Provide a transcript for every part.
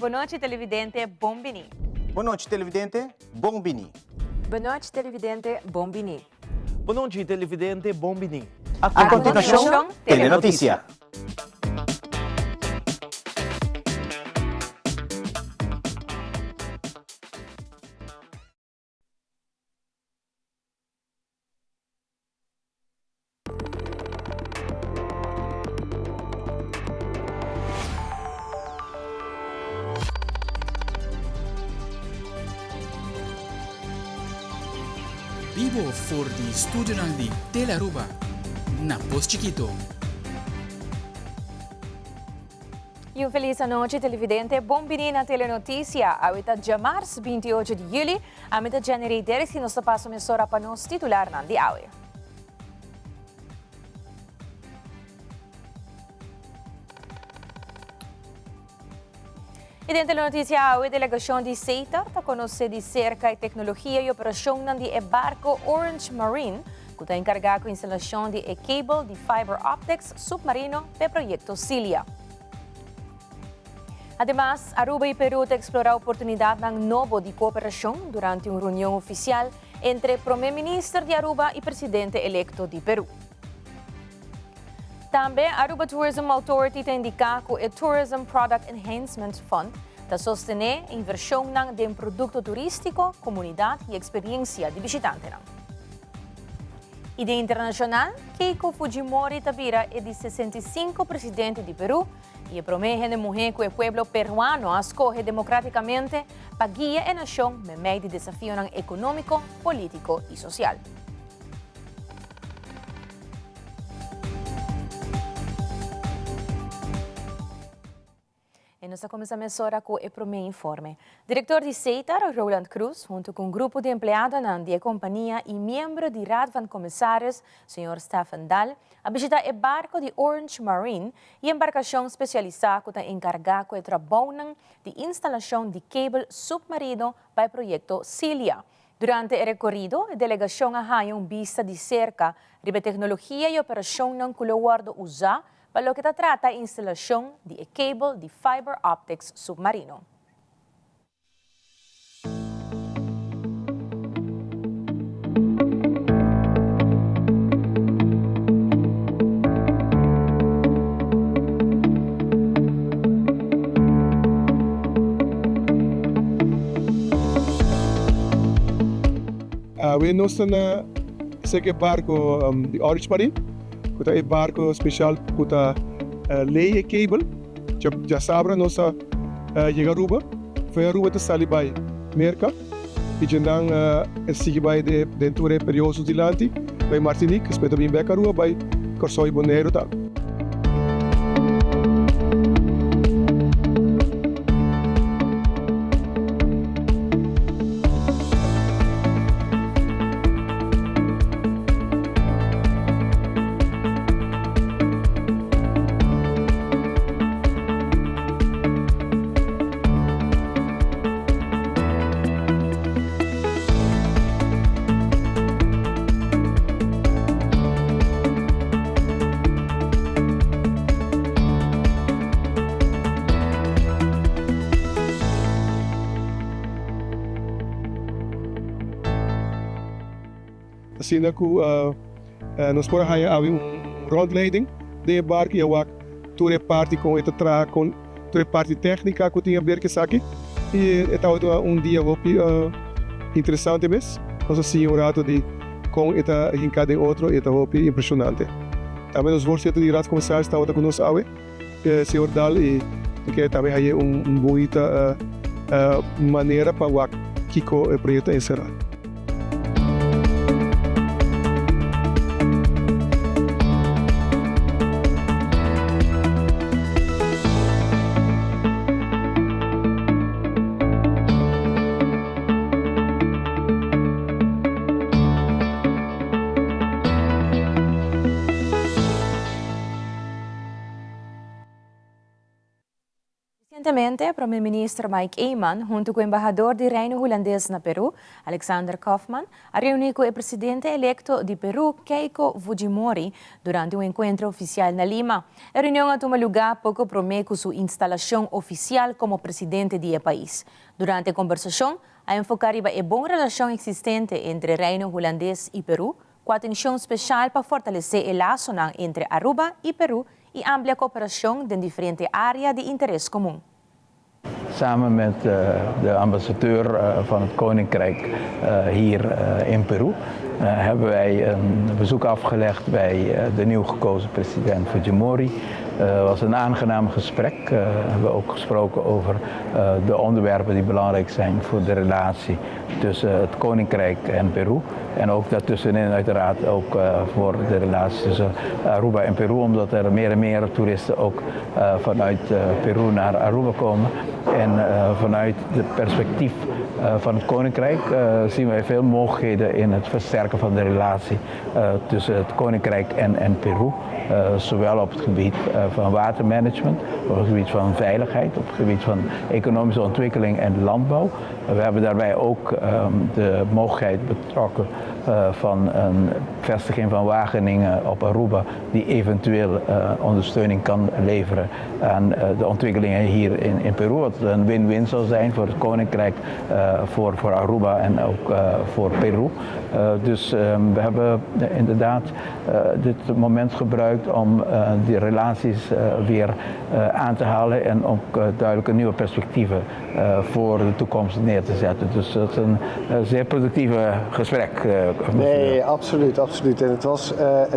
Bon nochi televidente, bon bini. Bon nochi televidente, bon bini. Bon nochi televidente, bon bini. Bon nochi televidente, bon bini. A continuacion, Telenoticia. Bibo for di studionan di Telearuba na Pos Chikito. Y un feliz anochi televidente, bon bini na Telenoticia. Awe ta djamars 28 di juli. Ami ta Jenny Reyderix y nos ta pasa mesora pa nos titularnan di awe. Y den Telenoticia awe, delegacion di Setar ta conoce di cerca e tecnologia y operacionnan di e barco Orange Marine, cu ta encarga cu instalacion di e cable di fiber optics submarino p'e proyecto Cilia. Ademas, Aruba y Peru ta explora oportunidadnan nobo di cooperacion durante un reunion oficial entre Prome Minister di Aruba y Presidente electo di Peru. Tambe, Aruba Tourism Authority ta indica cu e Tourism Product Enhancement Fund ta sostene inversionnan den producto turistico, comunidad y experiencia di bishitantenan. Y den internacional, Keiko Fujimori ta bira e di 65 presidente di Peru y e prome hende muhe cu e pueblo peruano a scoge democraticamente pa guia e nacion memey di desafionan economico, politico y social. E nos ta cuminsa mesora cu e prome informe. Director di Setar, Roland Croes, hunto cu un grupo di empleadonan di e compania y miembro di Raad van Commissaris, señor Stephen Daal, a bishita e barco di Orange Marine y embarcacion specialisa cu ta encarga cu e trabounan di instalacion di cable submarino pa e proyecto Cilia. Durante e recorido, e delegacion a haya un bista di cerca riba e tecnologia y operacionnan cu lo wordo usa Pa loke ta trata e instalashon di e kabel di fiber optics submarino. Awe nos ta na seke barco di Orange Marine. Ku ta e barko speshal ku ta lei e kabel. Djasabra nos a yega Aruba. Fo'i Aruba ta sali bai Merka i djendan e sigui bai den tur e periodo dilanti bai Martinique, despues ta bin bek Aruba bai Kòrsou i Boneiru tambe. Asina ku nos por a haña awe un rondleiding den e barku i a wak tur e parti kon e ta traha, kon tur e parti tèknika ku tin aber ku esaki. I e tabata un dia hopi interesante mes. Nos a siña un rato di kon e ta hinká den otro i e ta hopi impreshonante. Tambe nos voorzitter di Raad Commissaris tabata ku nos awe, señor Daal, i mi kere tambe haña un bunita manera pa wak kiko e proyekto ta enserá. Recientemente, Prome Minister Mike Eman, hunto cu embahador di Reino Hulandes na Peru, Alexander Kaufman, a reuni cu e presidente electo di Peru, Keiko Fujimori, durante un encuentro oficial na Lima. E reunion a tuma luga poco prome cu su instalacion oficial como presidente di e pais. Durante e conversacion, a enfoca riba e bon relacion existente entre Reino Hulandes y Peru, cu atencion special pa fortalece e lasonan entre Aruba y Peru y amplia cooperacion den diferente area di interes comun. Samen met de ambassadeur van het Koninkrijk hier in Peru hebben wij een bezoek afgelegd bij de nieuw gekozen president Fujimori. Het was een aangenaam gesprek. We hebben ook gesproken over de onderwerpen die belangrijk zijn voor de relatie tussen het Koninkrijk en Peru. En ook daartussenin uiteraard ook voor de relatie tussen Aruba en Peru, omdat er meer en meer toeristen ook vanuit Peru naar Aruba komen. En vanuit het perspectief van het Koninkrijk zien wij veel mogelijkheden in het versterken van de relatie tussen het Koninkrijk en Peru. Zowel op het gebied van watermanagement, op het gebied van veiligheid, op het gebied van economische ontwikkeling en landbouw. We hebben daarbij ook de mogelijkheid betrokken van een vestiging van Wageningen op Aruba, die eventueel ondersteuning kan leveren aan de ontwikkelingen hier in Peru. Wat een win-win zal zijn voor het Koninkrijk, voor Aruba en ook voor Peru. Dus we hebben inderdaad dit moment gebruikt om die relaties weer aan te halen en ook duidelijke nieuwe perspectieven voor de toekomst neer te zetten. Dus dat is een zeer productieve gesprek. Nee, absoluut, absoluut. En het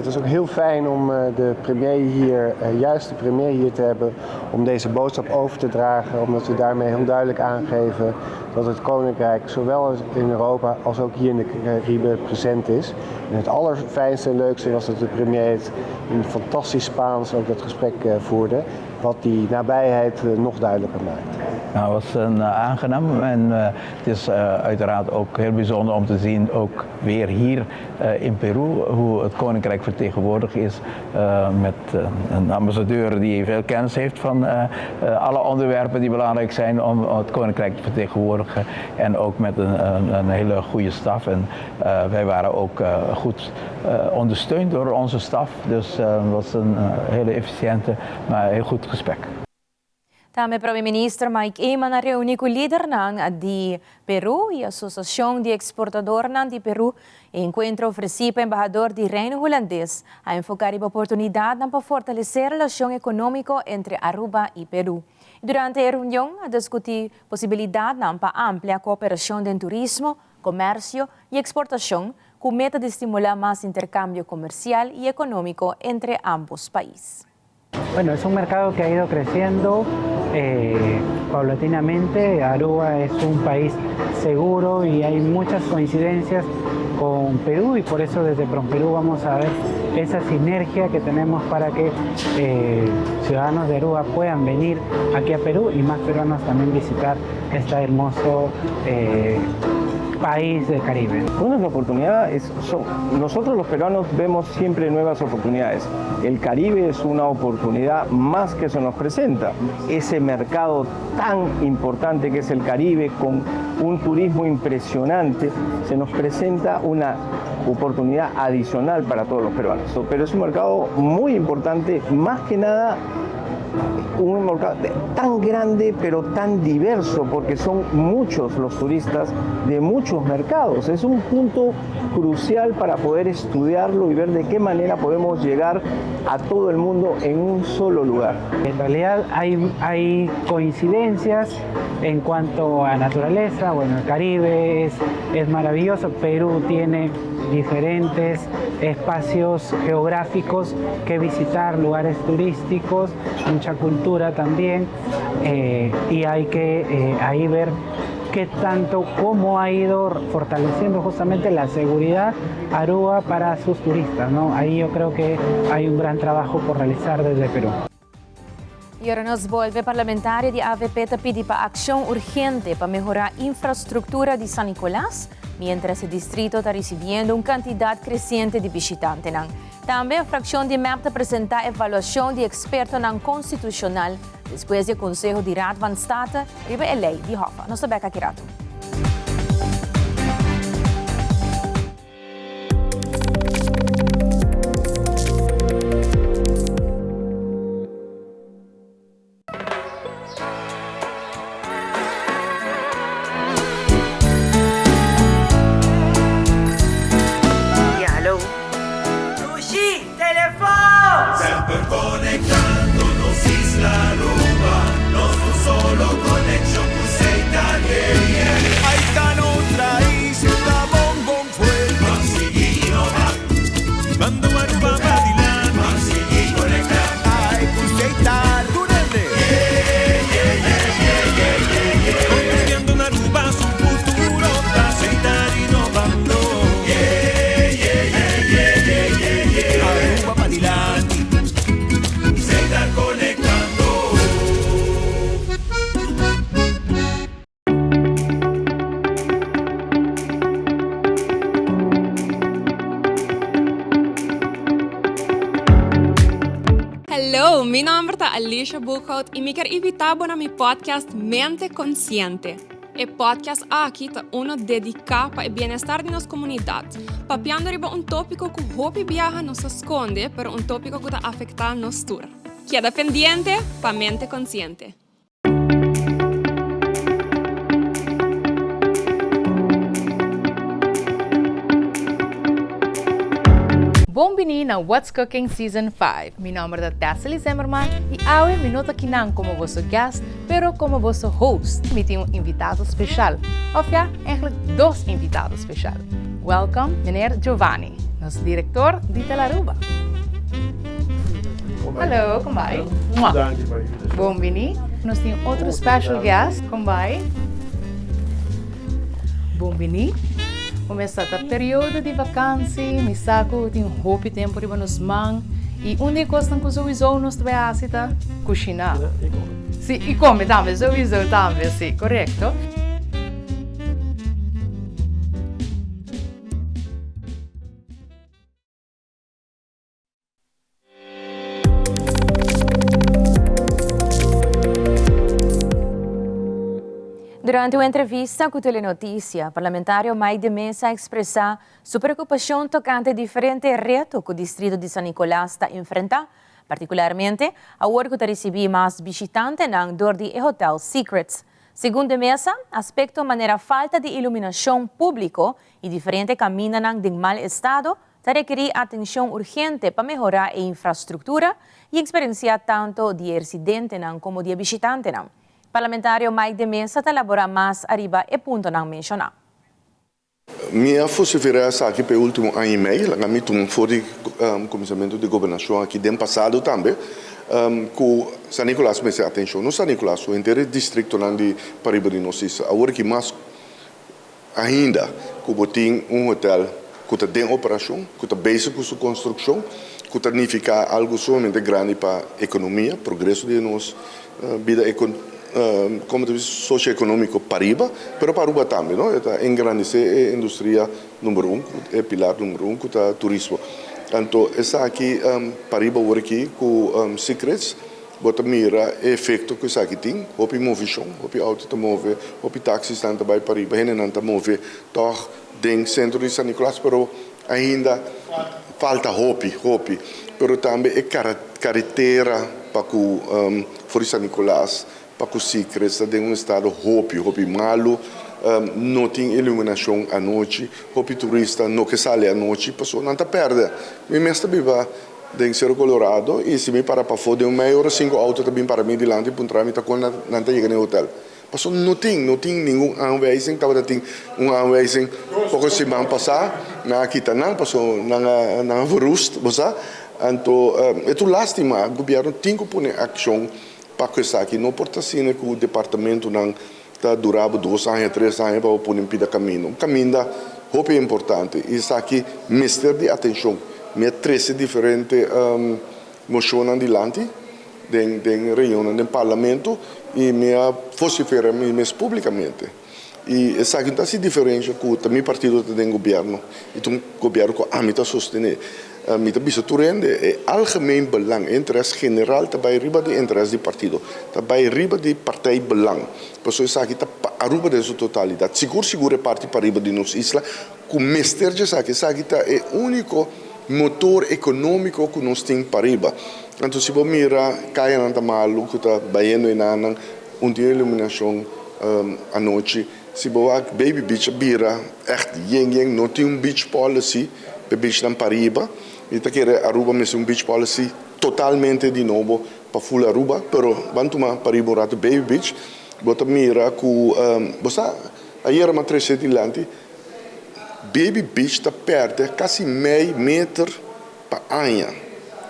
was ook heel fijn om de premier hier, juist de premier hier te hebben, om deze boodschap over te dragen, omdat we daarmee heel duidelijk aangeven dat het Koninkrijk zowel in Europa als ook hier in de Cariben present is. En het allerfijnste en leukste was dat de premier het in fantastisch Spaans ook dat gesprek voerde, wat die nabijheid nog duidelijker maakt. Nou, het was een aangenaam en het is uiteraard ook heel bijzonder om te zien, ook weer hier in Peru, hoe het Koninkrijk vertegenwoordigd is met een ambassadeur die veel kennis heeft van alle onderwerpen die belangrijk zijn om het Koninkrijk te vertegenwoordigen. En ook met een hele goede staf. En wij waren ook goed ondersteund door onze staf. Dus het was een hele efficiënte, maar heel goed gesprek. Tambe Prome Minister Mike Eman a reuni cu lidernan di Peru y Asociacion di Exportadornan di Peru. E encuentro ofreci pa embahador di Reino Hulandes a enfoca e oportunidad pa fortalece e relacion economico entre Aruba y Peru. Durante e reunion a discuti posibilidad pa amplia cooperacion den turismo, comercio y exportacion, cu meta di stimula mas intercambio comercial y economico entre ambos pais. Bueno, es un mercado que ha ido creciendo paulatinamente. Aruba es un país seguro y hay muchas coincidencias con Perú y por eso desde PromPerú vamos a ver esa sinergia que tenemos para que ciudadanos de Aruba puedan venir aquí a Perú y más peruanos también visitar este hermoso país del Caribe. Una la oportunidad es, nosotros los peruanos vemos siempre nuevas oportunidades. El Caribe es una oportunidad más que se nos presenta. Ese mercado tan importante que es el Caribe, con un turismo impresionante, se nos presenta una oportunidad adicional para todos los peruanos. Pero es un mercado muy importante, más que nada un mercado tan grande pero tan diverso porque son muchos los turistas de muchos mercados. Es un punto crucial para poder estudiarlo y ver de qué manera podemos llegar a todo el mundo en un solo lugar. En realidad hay coincidencias en cuanto a naturaleza. Bueno, el Caribe es maravilloso. Perú tiene diferentes espacios geográficos que visitar, lugares turísticos, mucha cultura también, y hay que ahí ver qué tanto, cómo ha ido fortaleciendo justamente la seguridad Aruba para sus turistas, ¿no? Ahí yo creo que hay un gran trabajo por realizar desde Perú. Y awor nos bolbe. Parlamentario di AVP ta pidi pa accion urgente pa mehora infrastructura di San Nicolas. mientras e distrito ta ricibiendo un cantidad creciente di bishitantenan. Tambe fraccion di mep ta presenta evaluacion di expertonan constitucional despues di e conseho di Raad van State riba e ley di Hoffa. Nos ta bek aki rato. Ya, hallo. Dushi, telefon! Semper conectando nos isla Aruba, nos un solo conexion cu Setar, yeah, yeah. Ahí ta nos raiz, ta bon bon fuerte. Ban sigui innova. Mando Aruba pa dilanti. Ban sigui conecta. Ai cu Setar tur hende. Yeah, yeah, yeah, yeah, yeah, yeah, yeah. Construyendo un Aruba su futuro ta Setar innovando. Yeah, yeah, yeah, yeah, yeah, yeah, yeah. Aruba pa dilanti. Setar conectando. Hello, mi nomber ta Alicia Boekhout y mi kier invita bo na mi podcast Mente Consciente. E podcast aki ta uno dedica pa e bienestar di nos comunidad, papiando riba un topico cu hopi biaha nos ta sconde, pero un topico cu ta afecta nos tur. Keda pendiente pa Mente Consciente. Bon bini na What's Cooking Season 5. Mi nomber ta Tessely Zimmerman y awe mi no ta kinan como boso guest, pero como boso host. Mi tin un invitado special, of ja, eigenlijk dos invitado special. Welcome, meneer Giovanni, nos director di Telaruba. Hallo, con bai? Danki pa invitacion. Bon bini. Nos tin otro special guest. Con bai? Bon bini. Comesa ta periodo di vakantie. Mi sa cu tin hopi tempo riba nos man. Y un di e cosnan cu sowieso nos ta bay haci ta cushina. Y come. Si, y come tambe, sowieso tambe, si, corecto. Durante un entrevista cu Telenoticia, parlamentario Mike de Meza a expresa su preocupacion tocante diferente reto cu distrito di San Nicolas ta enfrenta, particularmente awor cu ta ricibi mas bishitantenan door di e Hotel Secrets. Segun de Meza, aspecto manera falta di iluminacion publico y diferente camindanan den mal estado Ta rekerí atencion urgente pa mehorá e infrastructura y experiencia tanto di e residentenan como di e bishitantenan. Parlamentario Mike de Meza ta elabora mas ariba e puntonan menciona. Mi a vociferá esaki pa e ultimo aña y mei, laga mi tuma for di cuminsamentu di gobernacion aki den pasado tambe, cu San Nicolas mester atencion. No San Nicolas, su henter e districtonan di pariba di nos isla. Awor aki mas Ainda ku bo tin un hotel ku ta den operashon, ku ta bezig ku su konstrukshon, ku ta nifiká algu sumamente grandi pa ekonomia, progreso di nos bida komo ta bisa sosio-ekonómiko pariba, pero pa Aruba tambe, no? E ta engrandesé e industria number un, e pilar number un ku ta turismo. Anto esaki pariba awor aki ku Secrets. Bo ta mira e efekto ku esaki tin, hopi movishon, hopi outo ta move, hopi taksisnan ta bai pariba, hendenan ta move tòg den sentro di San Nicolas, pero ainda falta hopi, hopi. Pero tambe e karetera pa ku for di San Nicolas pa ku Sicres ta den un estado hopi, hopi malu, no tin iluminashon anochi, hopi turista no ke sali anochi pasobra nan ta pèrdè. Mi mes ta biba Den Cerro Colorado y si mi para pafó den un media ora cinco auto ta bin para mi dilanti y puntra mi ta con nan ta yega na e hotel. Paso no tin, no tin ningun aanwijzing, tabata tin un aanwijzing poco siman pasa, nan a kita nan paso nan a nan a verroest, bo sa. Anto e ta un lastima, gobierno tin cu pone accion pa cu esaki, no por ta asina cu departamentonan ta dura bo dos aña, tres aña pa bo pone un pida camino. Un caminda hopi importante y esaki mester di atencion. Mi a trece diferente mocionnan dilanti den den reunionnan den parlamento y mi a vocifera mi mes publicamente. I esaki no ta hasi diferensha ku ta mi partido ta den gobièrnu i ta un gobièrnu ku ami ta sostené. Mi ta bisa tur hende e algemeen belang, e interes general ta bai riba di interes di partido, ta bai riba di partij belang. Pasobra esaki ta pa Aruba den su totalidat. Sigur sigur e parti pariba di nos isla ku mester dje esaki. Esaki ta e úniko motor ekonómiko ku nos tin pariba. Anto si bo mira kayanan ta malu ku ta bayendo enanan un tin iluminashon anochi. Si bo wak Baby Beach a bira ègt yen yen. No tin un beach policy pa e beachnan pariba. Mi ta kere Aruba mester un beach policy totalmente di nobo pa full Aruba. Pero ban tuma pariba un rato Baby Beach. Bo ta mira ku bo sa ayera mi a trese dilanti Baby Beach ta pèrdè kasi mei meter pa aña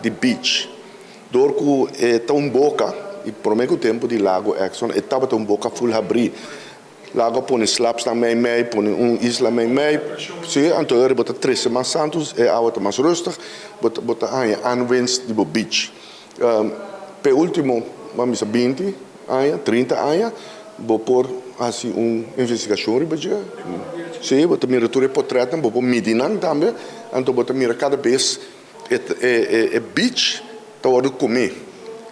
di beach. Dor ku e ta un boka, i promé ku tempu di Lago Exxon e tabata un boka ful habrí. Lago a pone slapsnan mei mei, pone un isla mei mei. Sí, anto ora bo ta trese mas santu, e awa ta mas rustig, bo ta bo ta haña aanwinst di bo beach. P'e último, ban bisa binti aña, trinta aña, bo por hasi un investigashon riba dje. Sí, bo ta mira tur e potrètnan, bo por midi nan tambe, anto bo ta mira kada bes E beach ta wòrdu komé,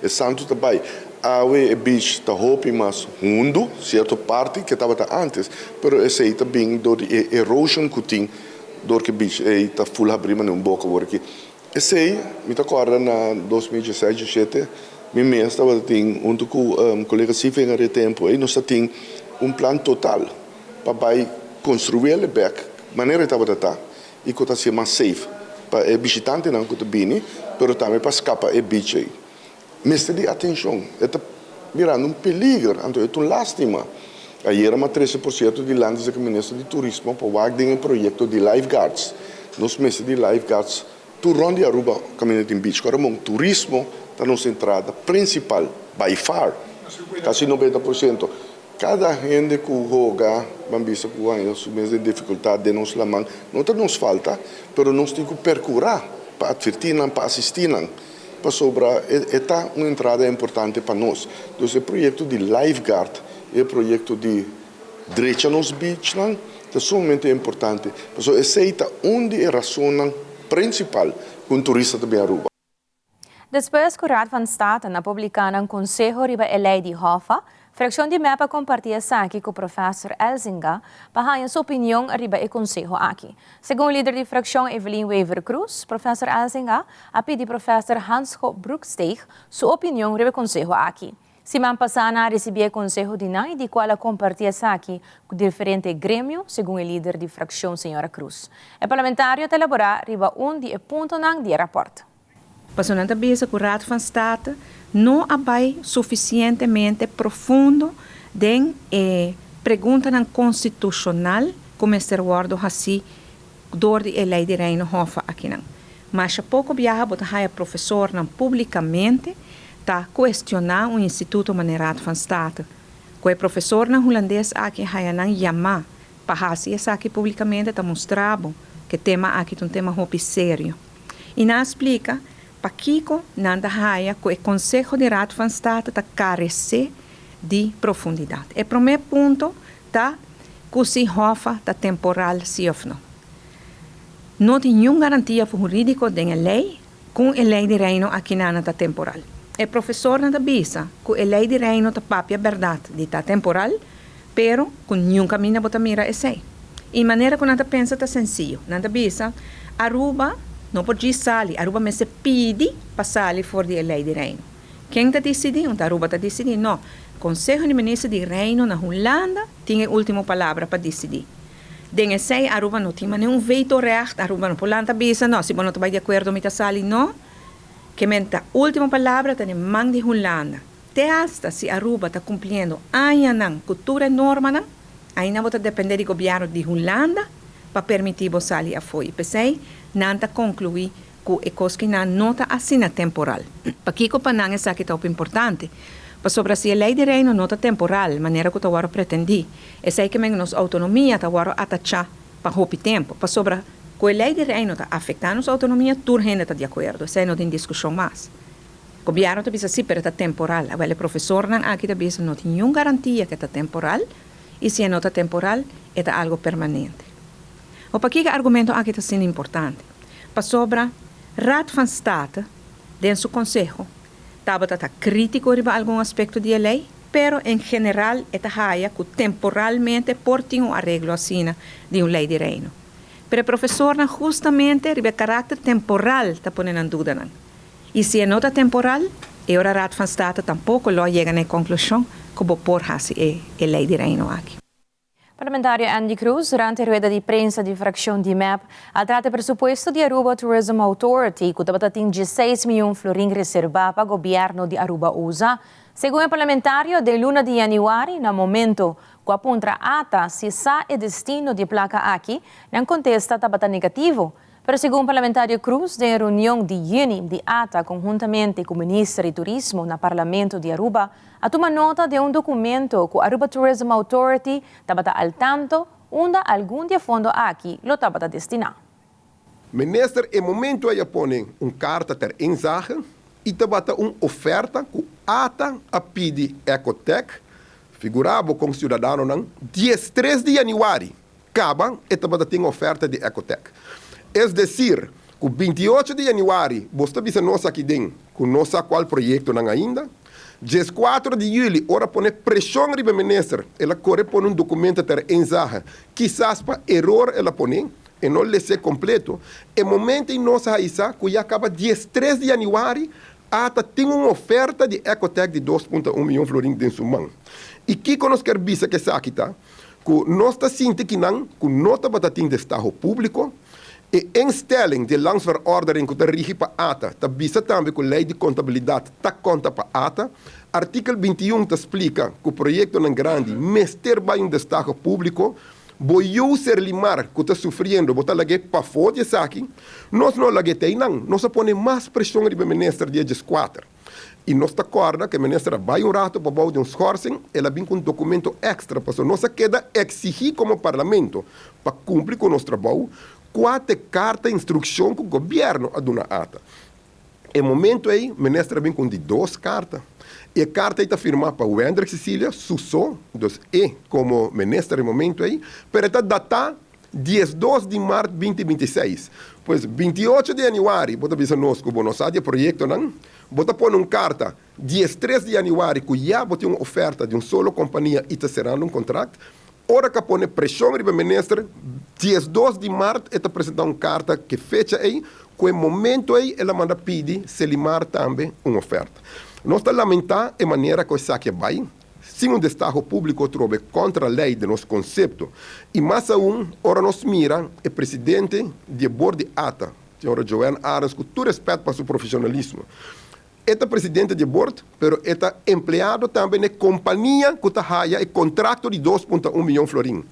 e santu ta bai. Awe e beach ta hopi mas hundu, sierto parti, ke tabata ántes, pero esei ta bin dor di e erosion ku tin dor ku e beach ei ta ful habrí manera un boka awor aki. Esei mi ta kòrda na 2016, diesshete, mi mes tabata tin huntu ku kolega Sievinger e tempu ei nos ta tin un plan total pa bai konstruí el bèk manera e tabata ta. i ku ta hasié mas safe pa e bishitantenan ku ta bini, pero tambe pa skapa e beach ei. Mester di atenshon, e ta mirando un peliger, anto e ta un lástima. Ayera mi a trese por sierto dilanti esaki Minister di Turismo pa wak den e proyekto di lifeguards. Nos mester di lifeguards tur rònt di Aruba kaminda tin beach. Ku Ramon, turismo ta nos entrada prinsipal, by far, kasi 90%. Kada hende ku hoga, ban bisa ku haña su mes den difikultat den nos laman, no ta nos falta, pero nos tin ku perkurá pa atvertí nan, pa asistí nan, pasobra e ta un entrada importante pa nos. Dus e proyekto di lifeguard, e proyekto di drecha nos beachnan ta sumamente importante, pasobra esei ta un di e rasonnan prinsipal ku un turista ta bin Aruba. Despues ku Raad van State a publiká nan konseho riba e lei di Hoffa, frakshon di mep a kompartí esaki ku Professor Elzinga pa haña su opinion riba e konseho aki. Segun lider di frakshon Evelyn Wever-Croes, Professor Elzinga a pidi Professor Hansjo Broeksteeg su opinion riba e konseho aki. Siman pasá nan a risibí e konseho di nan i di kual a kompartí esaki ku diferente gremio, segun e lider di frakshon señora Croes. E parlamentario ta elaborá riba un di e puntonan di e rapòrt. Pasobra nan ta bisa ku Raad van State no a bai sufisientemente profundo den e preguntanan konstitushonal ku mester wòrdu hasí dor di e Lei di Reino Hoffa akinan. Masha poko biaha bo ta haya profesornan públikamente ta kuestioná un instituto manera Raad van State. Ku e profesornan hulandes aki haya nan yamá pa hasi esaki públikamente ta mustra bo ku e tema aki ta un tema hopi serio. I nan a splika pakiko nan ta haya ku e konseho di Raad van State ta karesé di profundidat. E promé punto ta ku si Hoffa ta temporal si òf no. No tin niun garantia hurídiko den e lei ku e lei di Reino akinana ta temporal. E profesornan ta bisa ku e lei di Reino ta papia bèrdat di ta temporal, pero ku niun kaminda bo ta mira esei. I manera ku nan ta pensa ta sensiyo. Nan ta bisa, Aruba no por djis sali, Aruba mester pidi pa sali for di e lei di Reino. Ken ta disidí? Un ta Aruba ta disidí? No. Konseho di Minister di Reino na Hulanda tin e último palabra pa disidí. Den esei Aruba no tin manera un vetorecht, Aruba no por lanta bisa, no, si bo no ta bai di akuerdo mi ta sali, no. Ke men ta último palabra ta den man di Hulanda. Te hasta si Aruba ta kumpliendo añanan ku tur e normanan, ainda bo ta dependé di gobièrnu di Hulanda pa permití bo sali afó. I p'esei nan ta konkluí ku e kos ki nan no ta asina temporal. Pakiko pa nan esaki ta hopi importante? Pasobra si e lei di Reino no ta temporal, manera ku ta wòrdu pretendí, esei ke men nos outonomia ta wòrdu atachá pa hopi tempu. Pasobra ku e lei di Reino ta afektá nos outonomia, tur hende ta di akuerdo, esei no tin diskushon mas. Gobièrnu ta bisa si, pero e ta temporal. Awel e profesornan aki ta bisa no tin niun garantia ku e ta temporal. I si e no ta temporal, e ta algo permanente. O pakiko e argumento aki ta asina importante? Pasobra Raad van State den su konseho tabata ta krítiko riba algun aspekto di e lei, pero en general e ta haya ku temporalmente por tin un areglo asina di un lei di Reino. Pero e profesornan hustamente riba e karakter temporal ta pone nan dudanan. I si e no ta temporal, e ora Raad van State tampoko lo a yega na e konklushon ku bo por hasi e e lei di Reino aki. Parlamentario Andy Croes durante rueda di prensa di fraccion di mep a trata e presupuesto di Aruba Tourism Authority cu tabata tin dieseis miyon florin reserva pa gobierno di Aruba usa. Segun e parlamentario den luna di januari na momento cu a puntra ata si sa e destino di e placa aki, nan contesta tabata negativo. Pero segun parlamentario Croes den e reunion di juni di ata conhuntamente cu Minister di Turismo na Parlamento di Aruba a tuma nota den un documento cu Aruba Tourism Authority tabata al tanto unda algun di e fondo aki lo tabata destina. Minister e momento ei a pone un carta ter inzage y tabata un oferta cu ata a pidi Ecotec, figura bo con ciudadanonan, 13 di januari Kaba e tabata tin oferta di Ecotec. Es desir, ku 28 di yanüari bos ta bisa nos aki den ku no sa kual proyektonan ainda. 14 di yüli ora pone preshon riba minister el a kore pone un dokumento ter inzage, kisas pa eror el a pone, e no les'é kompleto. E momento ei nos a haisa ku ya kaba 13 di yanüari ata tin un oferta di Ecotec di 2.1 miyon florin den su man. I kiko nos kier bisa ku esaki ta? Ku nos ta sinti ki nan ku no tabata tin destaho públiko, e instelling di landsverordening ku ta rigi pa ata ta bisa tambe ku lei di kontabilidat ta konta pa ata. Artikel 21 ta splika ku proyektonan grandi mester bai un destaho públiko. Bo yu Serlimar ku ta sufriendo bo ta lag'é pafó di esaki. Nos no lag'é te einan. Nos a pone mas preshon riba e minister dia 14. I nos ta kòrda ku e minister a bai un ratu pa bou di un schorsing, el a bin ku un dokumento èkstra pasobra nos a keda eksigí komo parlamento pa kumpli ku nos trabou, kua ta e karta instrukshon ku gobièrnu a duna ata. E momento ei minister a bin ku un di dos karta. I e karta ei ta firmá pa Wendrick Cecilia, su so, dus e komo minister e momento ei, pero e ta datá 12 di mart 2026. Pues 28 di yanüari bo ta bisa nos ku bo no sa di e proyektonan, bo ta pone un karta 13 di yanüari ku ya bo tin un oferta di un solo kompania i ta serando un kontrakt. Ora ku a pone preshon riba e minister, 12 di mart e ta presentá un karta ku e fecha ei, ku e momento ei el a manda pidi Selimar tambe un oferta. Nos ta lamentá e manera ku esaki a bai. Sin un destaho públiko trobe kontra lei den nos konsepto i mas aun ora nos mira e presidente di e bord di ata, señora Joanne Arends ku tur respèt pa su profeshonalismo. E ta presidente di e bord pero e ta empleado tambe na e kompania ku ta haya e kontrakto di 2.1 miyon florin.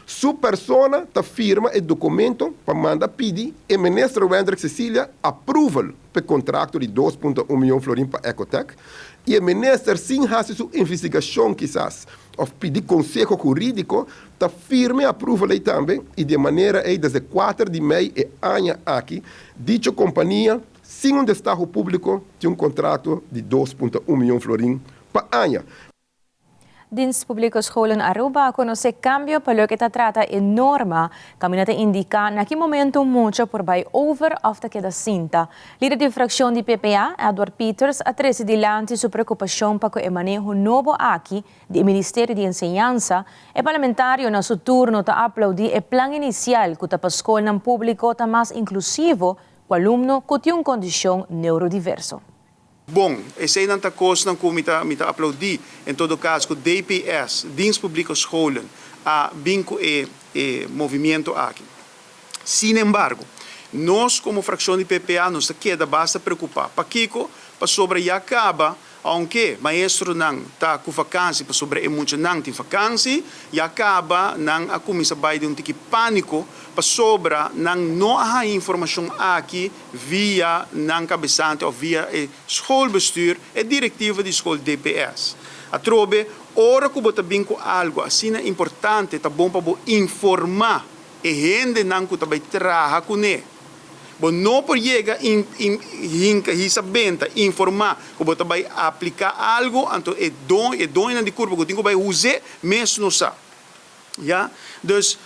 Su persona ta firma e dokumento pa manda pidi e minister Wendrick Cecilia approval pa e kontrakto di 2.1 miyon florin pa Ecotec i e minister sin hasi su investigashon kisas òf pidi konseho hurídiko ta firma e approval ei tambe i di e manera ei desde 4 di mei e aña aki dicho kompania sin un destaho públiko tin un kontrato di 2.1 miyon florin pa aña. Dienst Publico Scholen Aruba a conoce cambio pa loke ta trata e norma caminda ta indica na ki momento un mucha por bay over of ta keda sinta. Lider di fraccion di PPA, Edward Pieters, a trece dilanti su preocupacion pa cu e maneho nobo aki di e Ministerio di Enseñansa. E parlamentario na su turno ta aplaudi e plan inicial cu ta pa scolnan publico ta mas inclusivo cu alumno cu tin un condicion neurodiverso. Bon, eseinan ta kosnan ku mi ta mi ta aplaudí. En todo kas ku DPS, Dienst Publieke Scholen, a bin ku e e movimiento aki. Sin embargo, nos komo frakshon di PPA nos ta keda basta preokupá. Pakiko? Pasobra ya kaba, aunke maestronan ta ku vakansi pasobra e muchanan tin vakansi, ya kaba nan a kuminsá bai den un tiki pániko pasobra nan no a haña informashon aki via nan kabesante òf via e schoolbestuur, e direktiva di skol DPS. Atrobe, ora ku bo ta bin ku algu asina importante ta bon pa bo informá e hendenan ku ta bai traha kuné. Bo no por yega hinka hisa benta informá ku bo ta bai apliká algu, anto e doñonan di kurpa ku tin ku bai us'é mes no sa. Ya? Dus,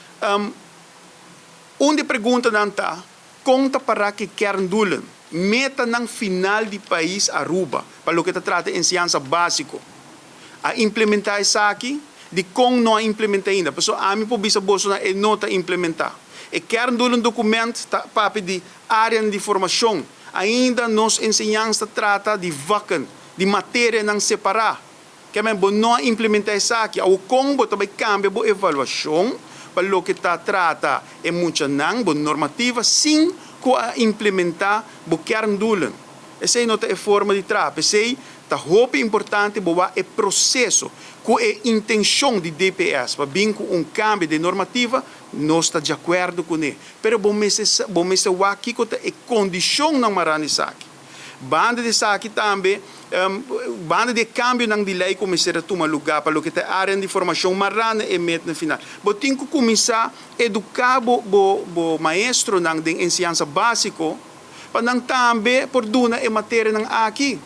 un di e preguntanan ta, kon ta pará ku e kerndoelen, metanan final di pais Aruba pa loke ta trata enseñansa básiko? A implementá esaki? Dikon no a implementá ainda? Pasobra ami por bisa bosonan e no ta implementá. E kerndoelen dokument ta papia di áreanan di formashon. Ainda nos enseñansa ta trata di vakken, di materianan separá. Kèmen bo no a implementá esaki. Awor kon bo ta bai kambia bo evaluashon pa loke ta trata e muchanan, bo normativa, sin ku a implementá bo kerndoelen? Esei no ta e forma di traha. P'esei ta hopi importante bo wak e proseso ku e intenshon di DPS pa bin ku un kambio den normativa, nos ta djakuerdo kuné. Pero bo mester bo mester wak kiko ta e kondishonnan mará na esaki. Banda di esaki tambe, banda di e kambionan di lei ku mester a tuma lugá pa loke ta e áreanan di formashon mará na e metnan final, bo tin ku kuminsá eduká bo bo maestronan den enseñansa básiko pa nan tambe por duna e materianan aki.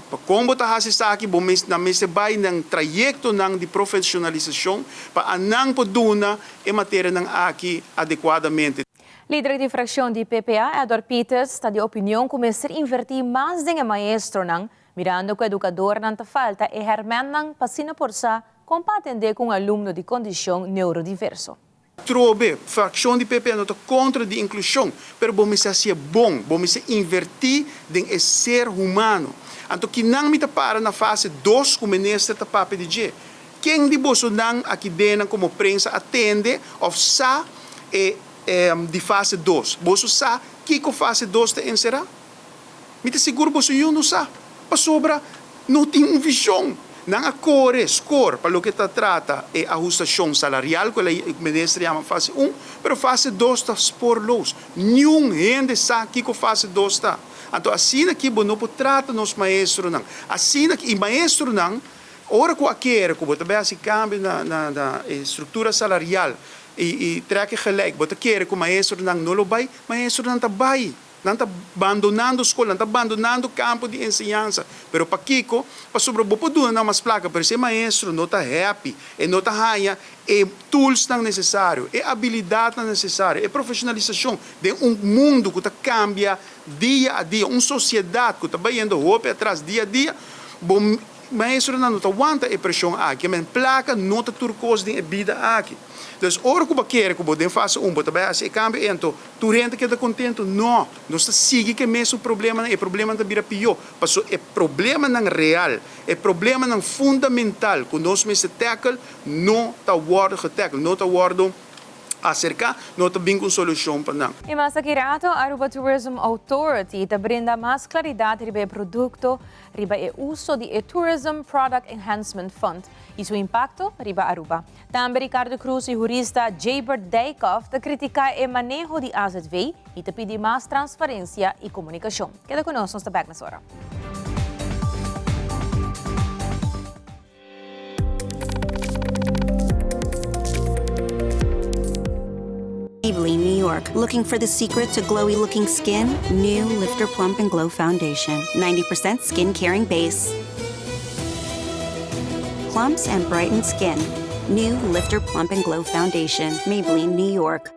Pa kon bo ta hasi esaki, bo nan mester bai nan trayektonan di profeshonalisashon pa anan por duna e materianan aki adekuadamente. Lider di frakshon di PPA, Edward Pieters, ta di opinion ku mester invertí mas den e maestronan, mirando ku edukadornan ta falta e hèrmènnan pa asina por sa kon pa atendé ku un alumno di kondishon neurodiverso. Trobe, frakshon di PPA no ta kontra di inklushon, pero bo mester hasié bon, bo mester invertí den e ser humano. Anto kinan mi ta para na fase dos ku minister ta papia di dje? Ken di bosonan aki dennan komo prensa a tende òf sa e di fase dos? Boso sa kiko fase dos ta enserá? Mi ta sigur boso yu no sa, pasobra no tin un vishon. Nan a kore skor pa loke ta trata e ahustashon salarial ku e minister yama fase un, pero fase dos ta spoorloos. Niun hende sa kiko fase dos ta. Anto asina ki bo no por trata nos maestronan. Asina ki, i maestronan Ora ku a kere ku bo ta bai hasi kambio na na na e struktura salarial i i trek e gelijk, bo ta kere ku maestronan no lo bai? Maestronan ta bai. Nan ta bandonando skol, nan ta bandonando kampo di enseñansa. Pero pakiko? Pasobra bo por duna nan mas plaka, pero si e maestro no ta happy, e no ta haña e toolsnan nesesario, e abilidatnan nesesario, e profeshonalisashon den un mundu ku ta kambia dia a dia, un sosiedat ku ta bayendo hopi atras dia a dia, bo maestronan no ta wanta e preshon aki. Men plaka no ta tur kos den e bida aki. Dus ora ku bo kere ku bo den fase un bo ta bai hasi e kambio ei anto tur hende keda kontentu? No! Nos ta sigui ku e mesun problemanan, e problemanan ta bira pió. Paso e problemanan real, e problemanan fundamental ku nos mester tackle no ta wòrdu getackle, no ta wòrdu. aserká, no ta bin ku un solushon pa nan. I mas aki rato, Aruba Tourism Authority ta brinda mas klaridat riba e produkto, riba e uso di e Tourism Product Enhancement Fund i su impakto riba Aruba. Tambe Ricardo Croes i hurista Jabert Dijkhoff ta kritiká e maneho di AZV i ta pidi mas transparensia i komunikashon. Keda ku nos, nos ta bèk mesora. Maybelline, New York. Looking for the secret to glowy looking skin? New Lifter Plump and Glow Foundation. 90% skin caring base. Plumps and brighten skin. New Lifter Plump and Glow Foundation. Maybelline, New York.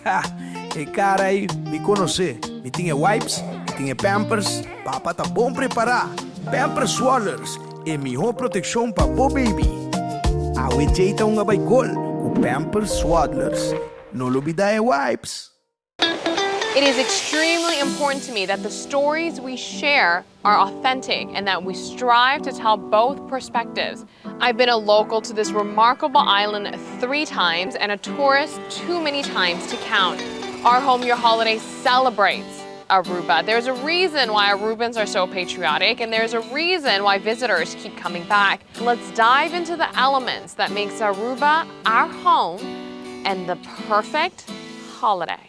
Ha, e cara ei mi conoce. Mi tin e wipes, mi tin e pampers. Papa ta bon prepara. Pampers Swaddlers, e miho proteccion pa bo baby. Awe Jay ta hunga bay gol cu Pampers Swaddlers. No lubida e wipes. It is extremely important to me that the stories we share are authentic and that we strive to tell both perspectives. I've been a local to this remarkable island three times and a tourist too many times to count. Our Home Your Holiday celebrates. Aruba. There's a reason why Arubans are so patriotic and there's a reason why visitors keep coming back. Let's dive into the elements that makes Aruba our home and the perfect holiday.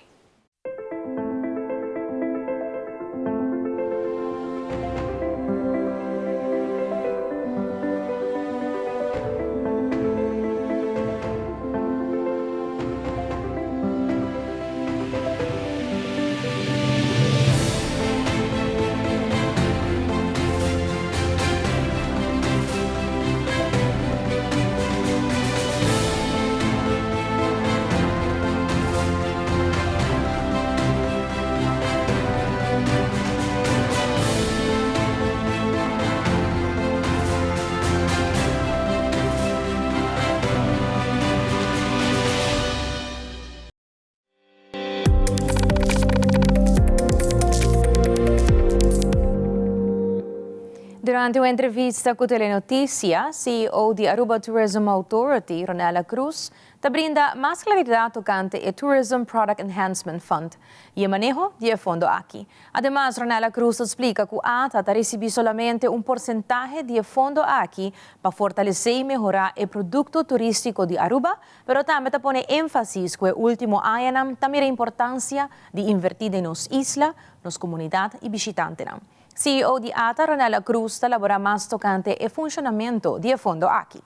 Durante un entrevista cu Telenoticia, CEO di Aruba Tourism Authority, Ronella Cruz, ta brinda mas claridad tocante e Tourism Product Enhancement Fund y e maneho di e fondo aki. Ademas, Ronella Cruz ta splica cu ata ta ricibi solamente un porcentahe di e fondo aki pa fortalece y mehora e producto turistico di Aruba, Pero tambe ta pone énfasis ku e último añanan ta mira importansia di invertí den nos isla, nos komunidat i bishitantenan. CEO di ata, Ronella Cruz, ta laborá mas tokante e funshonamentu di e fondo aki.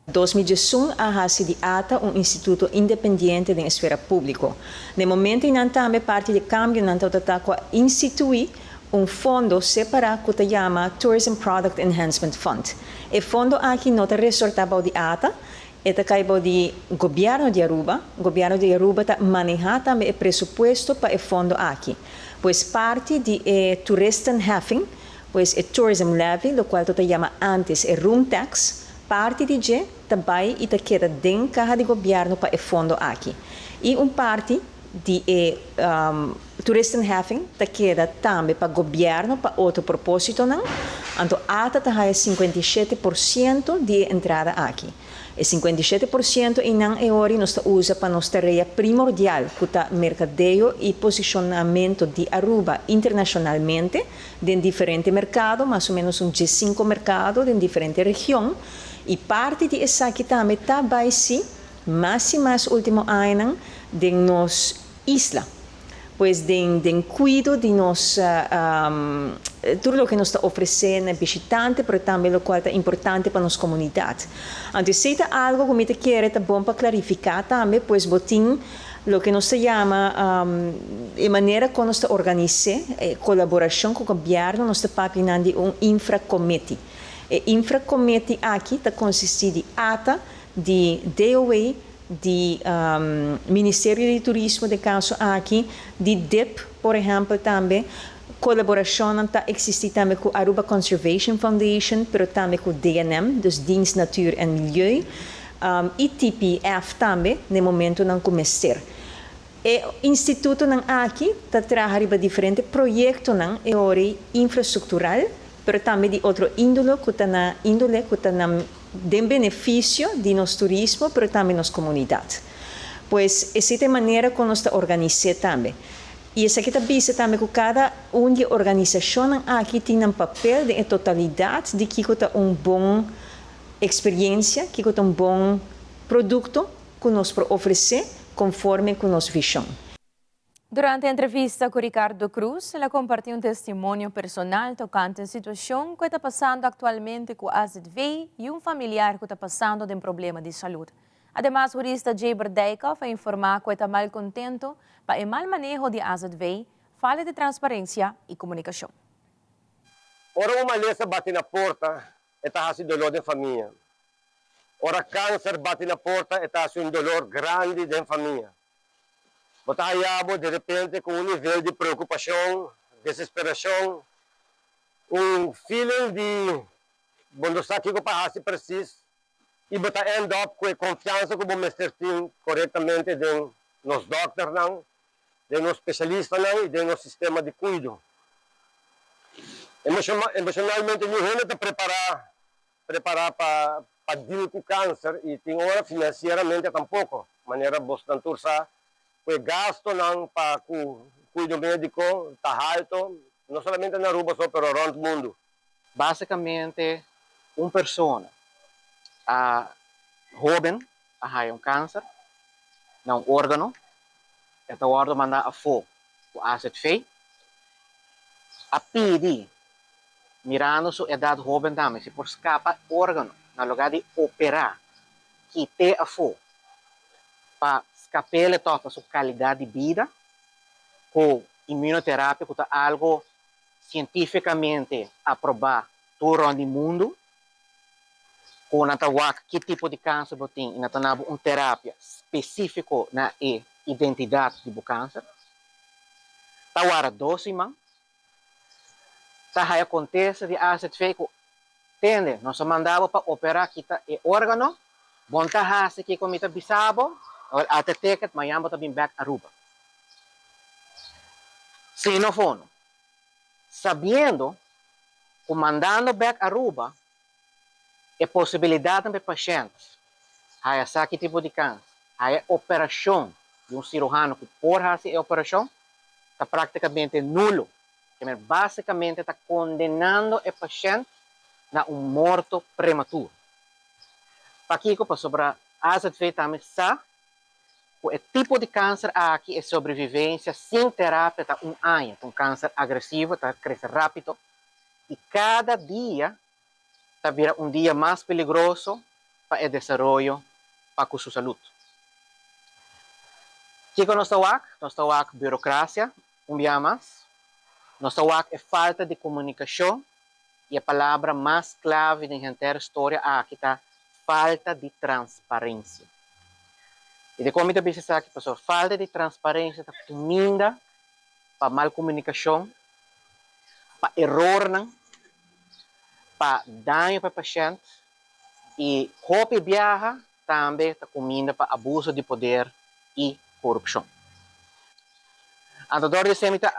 2011 a hasi di ata un instituto independiente den esfera públiko. Den momento einan tambe parti di e kambionan tabata ta ku a instituí un fondo separá ku ta yama Tourism Product Enhancement Fund. E fondo aki no ta resortá bou di ata, E ta kai bou di Gobièrnu di Aruba. Gobièrnu di Aruba ta manehá tambe e presupuesto pa e fondo aki. Pues parti di e toeristenheffing, pues e tourism levy, lokual to ta yama ántes e room tax, parti di dje ta bai i ta keda den kaha di gobièrnu pa e fondo aki. I un parti di e toeristenheffing ta keda tambe pa gobièrnu pa otro propósitonan, anto ata ta haya 57% di e entrada aki. E 57% einan e ori nos ta usa pa nos tarea primordial ku ta merkadeo i posishonamentu di Aruba internashonalmente den diferente merkado, mas o ménos un diesinko merkado den diferente region, i parti di esaki tambe ta bai si Mas i mas ultimo añanan den nos isla. Pues den den kuido di nos tur loke nos ta ofresé na bishitante pero tambe lokual ta importante pa nos komunidat. Anto esei ta algu ku mi ta kere ta bon pa klarifiká tambe pues bo tin loke nos ta yama e manera kon nos ta organis'é e kolaborashon ku gobièrnu nos ta papia nan di un infrakomiti. E infrakomiti aki ta konsistí di ata di DOW, di Ministerio di Turismo den kaso aki, di dip por ehèmpel tambe. Kolaborashonnan ta eksistí tambe ku Aruba Conservation Foundation, pero tambe ku DNM, dus Dienst Natuur en Milieu, i TPF tambe den momentunan ku mester. E institutonan aki ta traha riba diferente proyektonan e ora infrastruktural, pero tambe di otro índole ku ta na índole ku ta na den benefisio di nos turismo pero tambe nos komunidat. Pues esei ta e manera kon nos ta organis'é tambe. I esaki ta bisa tambe ku kada un di e organisashonnan aki tin nan papel den e totalidat di kiko ta un bon eksperiensia, kiko ta un bon produkto ku nos por ofresé konforme ku nos vishon. Durante entrevista ku Ricardo Cruz, el a kompartí un testimonio personal tokante e situashon ku e ta pasando aktualmente ku azv i un familiar ku ta pasando den problema di salud. Ademas hurista Jaber Dijkhoff a informá ku e ta malkontento pa e mal maneho di azv, falta di transparensia i komunikashon. Ora un malesa bati na porta, e ta hasi doló den famia. Ora kanser bati na porta, e ta hasi un dolor grandi den famia. Bo ta haya bo derepente ku un nivel di preokupashon, desesperashon, un feeling di bo no sa kiko pa hasi presis i bo ta end up ku e konfiansa ku bo mester tin korektamente den nos dòkternan, den nos spesialistanan i den nos sistema di kuido. Emoshonalmente niun hende ta prepará Prepará pa pa deal ku kanser i tin ora finansieramente tampoko, manera bosnan tur sa ku e gastonan pa ku cuido medico ta halto, no solamente na Aruba so, pero rond mundo. Basicamente un persona a hoben a haya un cancer na un organo, e ta wordo manda afo cu AZV, a pidi mirando su edad hoben tambe si por scapa organo na lugar di opera kite afo pa scapele toch pa su calidad di bida cu inmunoterapia cu ta algo cientificamente aproba tur rond di mundo cu nan ta wak ki tipo di cancer bo tin y nan ta na bo un terapia specifico na e identidad di bo cancer. Ta wara dos siman, ta haya contesta di AZV cu tende nos a manda bo pa opera kita e organo, bon ta haci kico mi ta bisa bo, awel ata e ticket mañan bo ta bin bek Aruba. Si no fono. Sabiendo cu mandando bek Aruba e posibilidadnan pa e pashent haya sa ki tipo di cancer, haya operacion di un ciruhano cu por haci e operacion ta practicamente nulo. Kimer basicamente ta condenando e pashent na un morto prematuro. Pakico? Pasobra AZV tambe sa Cu e tipo di cancer aki e sobrevivencia sin terapia ta un aña. Ta un cancer agresivo, ta crece rapido y cada dia ta bira un dia mas peligroso pa e desaroyo pa cu su salud. Kico nos ta wak? Nos ta wak burocracia un bia mas. Nos ta wak e falta di comunicacion y e palabra mas clave den henter storia aki ta falta di transparencia. Y dicon mi ta bisa esaki? Pasobra falta di transparencia ta cuminda pa mal comunicacion, pa erornan, pa daño pa e pashent y hopi biaha tambe ta cuminda pa abuso di poder y corupcion. Anto dor di esei mi ta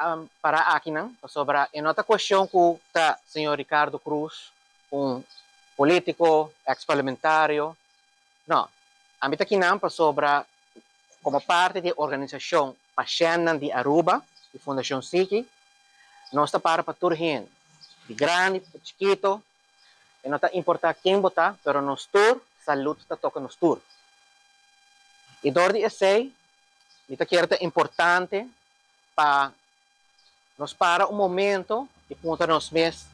para akinan pasobra e no ta cuestion cu ta señor Ricardo Croes un politico, ex parlamentario, no. Ami ta kinan pasobra como parti di e organisacion Pashentnan di Aruba di Fundacion Siki, nos ta para pa tur hende, di grandi pa chikito, E no ta importá ken bo ta, pero nos tur salud ta toka nos tur. I dor di esei, mi ta kere ta importante pa nos para un momento i puntra nos mes,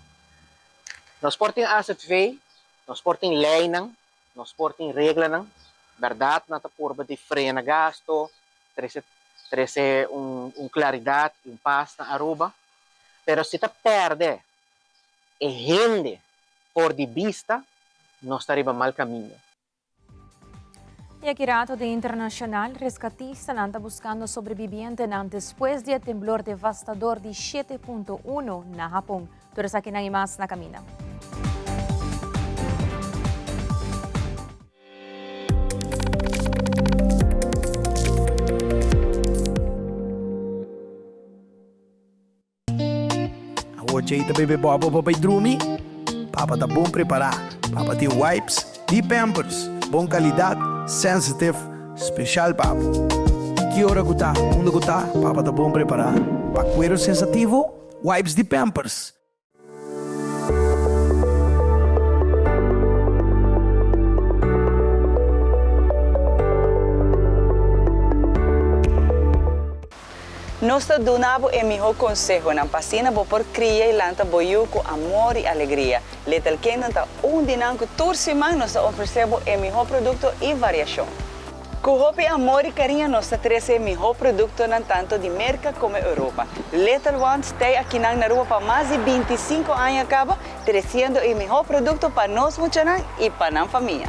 nos por tin azv, nos por tin leinan, nos por tin reglanan, bèrdat nan ta purba di frena gasto, trese trese un un klaridat i un pas na Aruba, pero si ta pèrdè e hende for di bista, nos ta riba mal kaminda. Y aki rato den internacional, rescatistanan ta buscando sobrevivientenan despues di e temblor devastador di 7.1 na Hapon. Tur esakinan y mas na caminda. Awor Jay ta bebe bòbò pa bai drumi. Papa ta bon prepará. Papa tin wipes di Pampers. Bon kalidat, sensitive, speshal pa bo. Ki ora ku ta, unda ku ta, papa ta bon prepará. Pa kuero sensativo, wipes di Pampers. Nos ta duna bo e mihó konsehonan pa asina bo por kria i lanta bo yu ku amor i alegria. Little Kingdom ta un di nan ku tur siman nos ta ofresé bo e mihó produkto i variashon. Ku hopi amor i kariño nos ta trese e mihó produktonan tanto di Merka komo Europa. Little Ones tei akinan na Aruba pa mas di 25 aña kaba, tresiendo e mihó produkto pa nos muchanan i pa nan famia.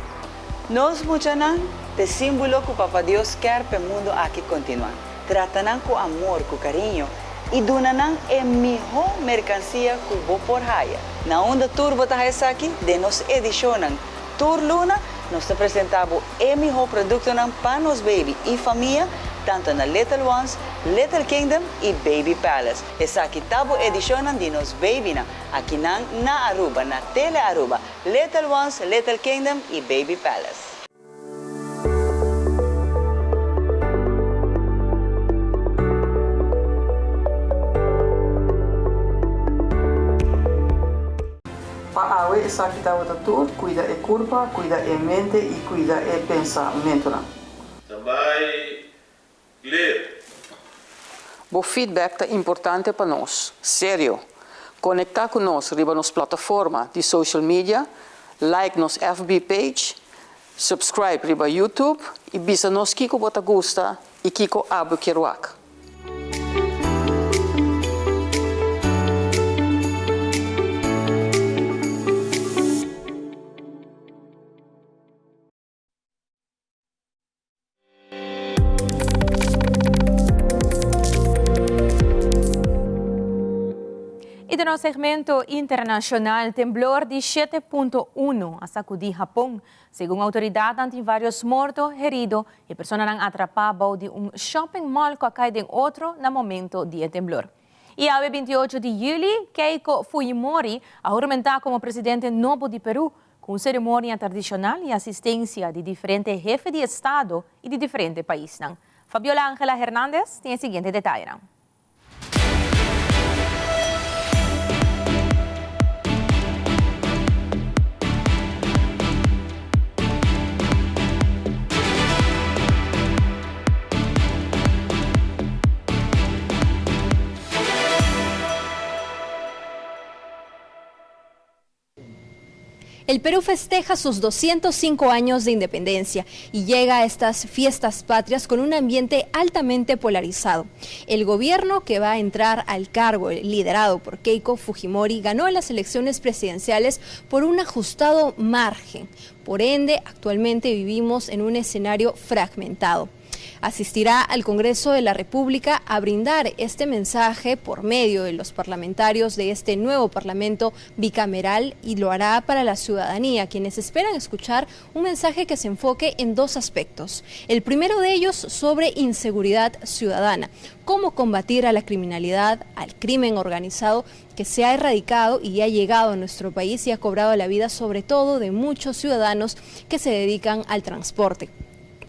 Nos muchanan t'e símbolo ku Papa Dios kèr p'e mundu aki kontinuá. Trata nan ku amor, ku kariño i duna nan e mihó merkansia ku bo por haya. Na unda tur bo ta haya esaki? Den nos edishonnan Tur luna nos ta presenta bo e miho productonan pa nos baby y famia tanto na Little Ones, Little Kingdom y Baby Palace. Esaki ta bo edicionnan di nos babynan akinan na Aruba na Tele Aruba, Little Ones, Little Kingdom y Baby Palace. awe esaki tabata tur, cuida e curpa, cuida e mente y cuida e pensamentonan. Standby, clear. Bo feedback ta importante pa nos. Serio! Conecta cu nos riba nos plataforma di social media, like nos FB page, subscribe riba YouTube y bisa nos kico bo ta gusta y kico abo kier wak. Y den nos segmento internacional, temblor di 7.1 a sacudi Japón. Segun autoridadnan tin varios morto, herido y personanan atrapa bou di un shopping mall cu a cay den otro na momento di e temblor. Y awe 28 di juli, Keiko Fujimori a hurmenta como presidente nobo di Peru, Cu un ceremonia tradicional y asistencia di diferente hefe di estado y di diferente paisnan. Fabiola Angela Hernandez tin e siguiente detayenan. El Perú festeja sus 205 años de independencia y llega a estas fiestas patrias con un ambiente altamente polarizado. El gobierno que va a entrar al cargo, liderado por Keiko Fujimori, ganó las elecciones presidenciales por un ajustado margen. Por ende, actualmente vivimos en un escenario fragmentado. Asistirá al Congreso de la República a brindar este mensaje por medio de los parlamentarios de este nuevo Parlamento bicameral y lo hará para la ciudadanía, quienes esperan escuchar un mensaje que se enfoque en dos aspectos. El primero de ellos sobre inseguridad ciudadana, cómo combatir a la criminalidad, al crimen organizado que se ha erradicado y ha llegado a nuestro país y ha cobrado la vida sobre todo de muchos ciudadanos que se dedican al transporte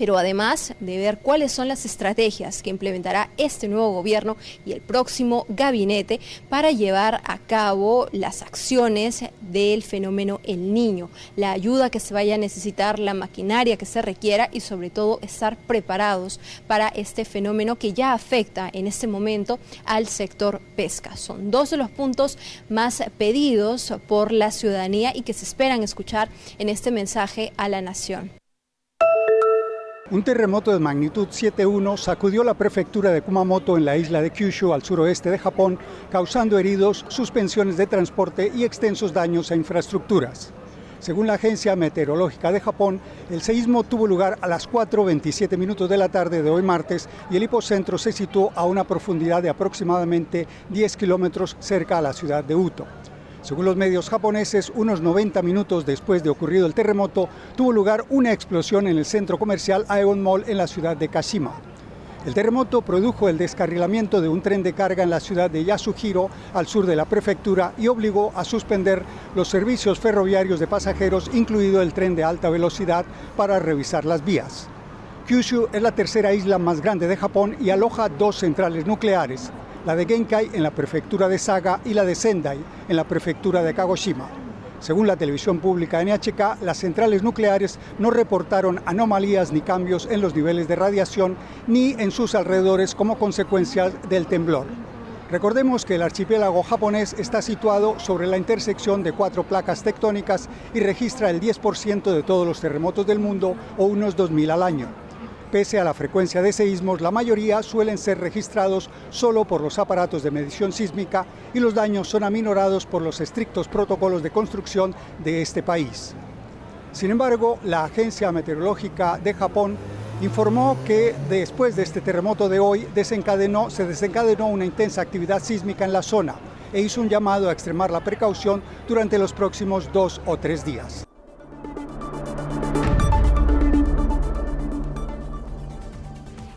pero además de ver cuáles son las estrategias que implementará este nuevo gobierno y el próximo gabinete para llevar a cabo las acciones del fenómeno El Niño, la ayuda que se vaya a necesitar, la maquinaria que se requiera y sobre todo estar preparados para este fenómeno que ya afecta en este momento al sector pesca. Son dos de los puntos más pedidos por la ciudadanía y que se esperan escuchar en este mensaje a la nación. Un terremoto de magnitud 7.1 sacudió la prefectura de Kumamoto en la isla de Kyushu, al suroeste de Japón, causando heridos, suspensiones de transporte y extensos daños a infraestructuras. Según la Agencia Meteorológica de Japón, el seísmo tuvo lugar a las 4.27 minutos de la tarde de hoy martes y el hipocentro se situó a una profundidad de aproximadamente 10 kilómetros cerca a la ciudad de Uto. Según los medios japoneses, unos 90 minutos después de ocurrido el terremoto, tuvo lugar una explosión en el centro comercial Aeon Mall en la ciudad de Kashima. El terremoto produjo el descarrilamiento de un tren de carga en la ciudad de Yasuhiro, al sur de la prefectura, y obligó a suspender los servicios ferroviarios de pasajeros, incluido el tren de alta velocidad, para revisar las vías. Kyushu es la tercera isla más grande de Japón y aloja dos centrales nucleares, la de Genkai en la prefectura de Saga y la de Sendai en la prefectura de Kagoshima. Según la televisión pública NHK, las centrales nucleares no reportaron anomalías ni cambios en los niveles de radiación ni en sus alrededores como consecuencia del temblor. Recordemos que el archipiélago japonés está situado sobre la intersección de cuatro placas tectónicas y registra el 10% de todos los terremotos del mundo o unos 2.000 al año. Pese a la frecuencia de seísmos, la mayoría suelen ser registrados solo por los aparatos de medición sísmica y los daños son aminorados por los estrictos protocolos de construcción de este país. Sin embargo, la Agencia Meteorológica de Japón informó que después de este terremoto de hoy desencadenó, se desencadenó una intensa actividad sísmica en la zona e hizo un llamado a extremar la precaución durante los próximos dos o tres días.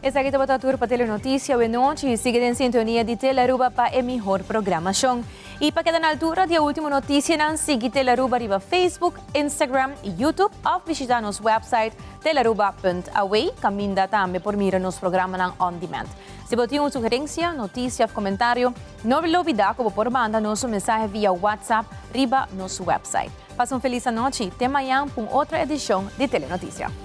Esaki tabata tur pa Telenoticia awe nochi. Sigui den sintonia di Telearuba pa e mihor programacion. Y pa keda na altura di e ultimo noticianan, sigui Telearuba riba Facebook, Instagram y YouTube of bishita nos website telearuba.aw caminda tambe por mira nos programanan on demand. Si bo tin un sugerencia, noticia of comentario, no lubida cu bo por manda nos un mensahe via WhatsApp riba nos website. Pasa un feliz anochi. Te mañan pa un otro edicion di Telenoticia.